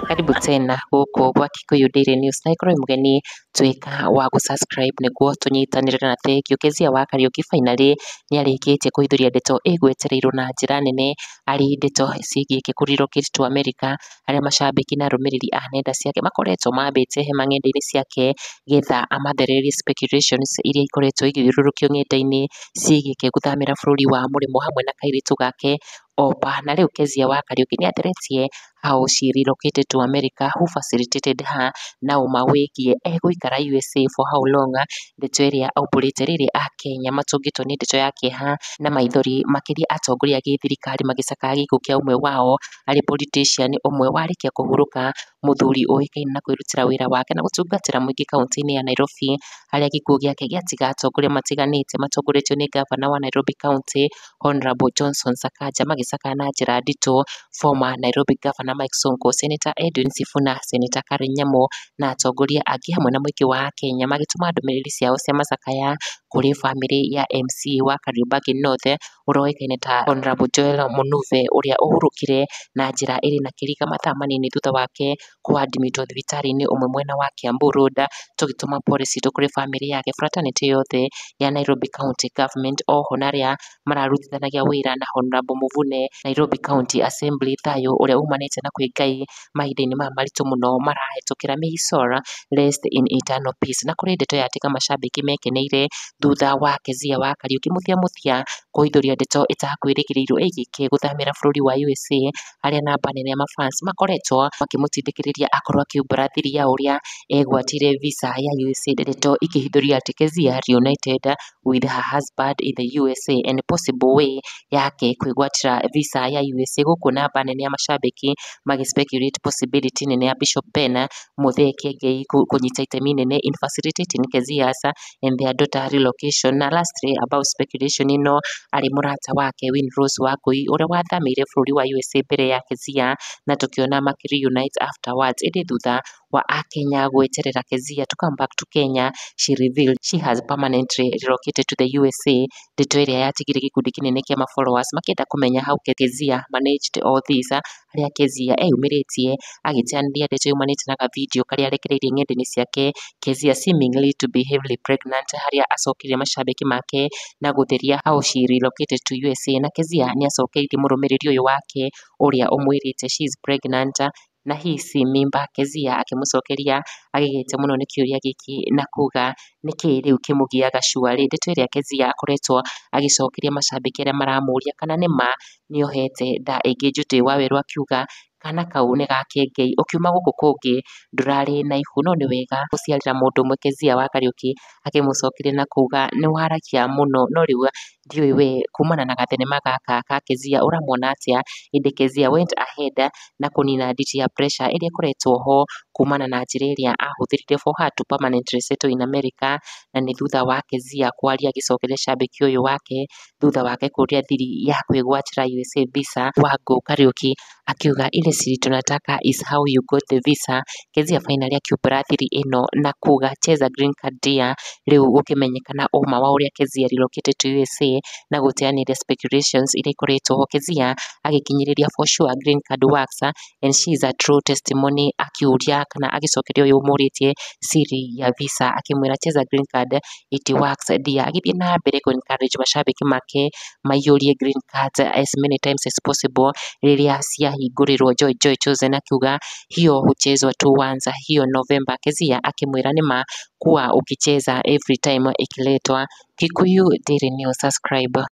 Karibu tena gũkũ gwa Kikuyu Daily News, na ĩkorwo wĩ mũgeni tuĩka wa gũ-subscribe nĩguo tũnyitanĩre. Na thengiũ. Kezia wa Kariuki finally nĩarĩkĩtie kũhithũria ndeto ĩgwetereirwo na njĩra nene, arĩ ndeto ciĩgiĩ kũ relocate to America, harĩa macambĩki na arũmĩrĩri a nenda ciake makoretwo mambĩte hema ng'enda-inĩ ciake getha amathererie speculations iria ikoretwo igĩthiũrũrũkio ng'enda-inĩ ciĩgiĩ gũthamĩra bũrũri wa mũrĩmo hamwe na kairĩtu gake Opa. Na rĩu Kezia wa Kariuki nĩatheretie how she relocated to America, who facilitated her, na ũma wĩgiĩ egũikara USA for how long. Ndeto ĩrĩa aumbũrĩte rĩrĩ akenya matũngĩtwo nĩ ndeto ya kĩeha na maithori makĩria, atongoria a gĩthirikari magĩcakaya gĩkuũ kĩa ũmwe wao, arĩ politician ũmwe warĩkia kũhurũka, mũthuri ũĩkaine na kwĩrutĩra wĩra wake na gũtungatĩra mũingĩ kaunti-inĩ ya Nairobi, harĩa gĩkuũ gĩake gĩatiga atongoria matiganĩte matongoretio nĩ gavana wa Nairobi County, Honorable Johnson Sakaja, magĩcakaya na njĩra nditũ former Nairobi Governor Mike Sonko, Senator Edwin Sifuna, Senator Karen Nyamu na atongoria angĩ hamwe na mũingĩ wa Kenya magĩtũma ndũmĩrĩri ciao cia macakaya kũrĩ bamĩrĩ ya MCA wa Kariobangi North ũrĩa ũĩkaine ta Honorable Joel Munuve, ũrĩa ũhurũkire na njĩra ĩrĩ na kĩriga mathaa manini thutha wake kũadmitwo thibitarĩ-inĩ ũmwe mwena wa Kiambu Road. Tũgĩtũma pole citũ kũrĩ bamĩrĩ yake, fraternity yothe ya Nairobi County Government, oho na arĩa mararutithanagia wĩra na Honorable Muvune Nairobi County Assembly, thayũ ũrĩa umanĩte na kwĩ Ngai mahinda-inĩ maya maritũ mũno marahĩtũkĩra. May his soul rest in eternal peace. Na kũrĩ ndeto yatiga macambĩki mekeneire thutha wa Kezia wa Kariuki mũthia mũthia kũhithũria ndeto ĩtakwĩrĩgĩrĩirwo ĩgiĩ gũthamĩra bũrũri wa USA, harĩa namba nene ya mafans makoretwo makĩmũtindĩkĩrĩria akorwo akiumbũra thiri ya ũrĩa egwatire visa ya USA. Ndeto ikĩhithũria atĩ Kezia reunited with her husband in the USA and possible way yake kwĩgwatĩra visa ya USA, gũkũ namba nene ya macambĩki magĩ speculate possibility nene ya Bishop Ben Muthee Kiengei kũnyita itemi nene in facilitating Kezia's and their daughter relocation. Na lastly, about speculation ĩno, arĩ mũrata wake Winrose Wangui ũrĩa wathamĩire bũrũri wa USA mbere ya Kezia na tũkĩona makĩ reunite afterwards. Ĩndĩ thutha wa akenya gweterera Kezia to come back to Kenya, she revealed she has permanently relocated to the USA, ndeto ĩrĩa yatigire gĩkundi kĩnene kĩa ma followers makĩenda kũmenya how Kezia managed all this, harĩa Kezia eyumĩrĩtie agĩteanĩria ndeto yumanĩte na ga video karĩa arekereirie ng'enda-inĩ ciake, Kezia seemingly to be heavily pregnant, harĩa acokirie macambĩki make na gũtheria how she relocated to USA. Na Kezia nĩacokeirie mũrũmĩrĩri ũyũ wake ũrĩa ũmwĩrĩte she is pregnant na hii si mimba. Kezia akĩmũcokeria agegete mũno nĩ kĩũria gĩkĩ na kuga nĩkĩ rĩu kĩmũgiaga cuarĩ. Ndeto ĩrĩa Kezia akoretwo agĩcokeria macambĩki arĩa maramũria kana nĩma nĩohete nda ĩngĩ Njũtĩ Wawerũ, akiuga kana kau nĩ ga Kĩengei, ũkiuma gũkũ kũngĩ ndũrarĩ na ihu, no nĩ wega gũciarĩra mũndũ ũmwe. Kezia wa Kariuki akĩmũcokeria na kuga nĩ waragia mũno, no rĩu ndiũĩ we kumana na gathenema gaka ka Kezia ũramwona atĩa. Ĩndĩ Kezia went ahead na kũnina nditi ya pressure ĩrĩa ĩkoretwo ho kumana na njĩra ĩrĩa ahũthĩrire for her to permanently settle in America. Na nĩ thutha wa Kezia kwaria agĩcokeria cambĩki ũyũ wake thutha wake kũria thiri ya kwĩgwatĩra USA visa, Wangũ Kariuki akiuga ile siri tunataka is how you got the visa. Kezia finally akiumbũra thiri ĩno na kuga cheza green card dear. Rĩu gũkĩmenyekana ũma wa ũrĩa Kezia relocated to USA na gũteanĩria speculations iria ikoretwo ho, Kezia agĩkinyĩrĩria for sure green card works and she is a true testimony, akiũria kana agĩcokeria ũyũ ũmũrĩtie siri ya visa akĩmwĩra cheza green card, it works dear, agĩthiĩ na mbere kũ encourage macambĩki make maiyũrie green cards as many times as possible rĩrĩa ciahingũrĩrwo. Joy Joy Chosen akiuga hiyo huchezwa tu once, hiyo November. Kezia akĩmwĩra nĩma kuwa ukicheza every time ikiletwa. Kikuyu Daily News, subscribe.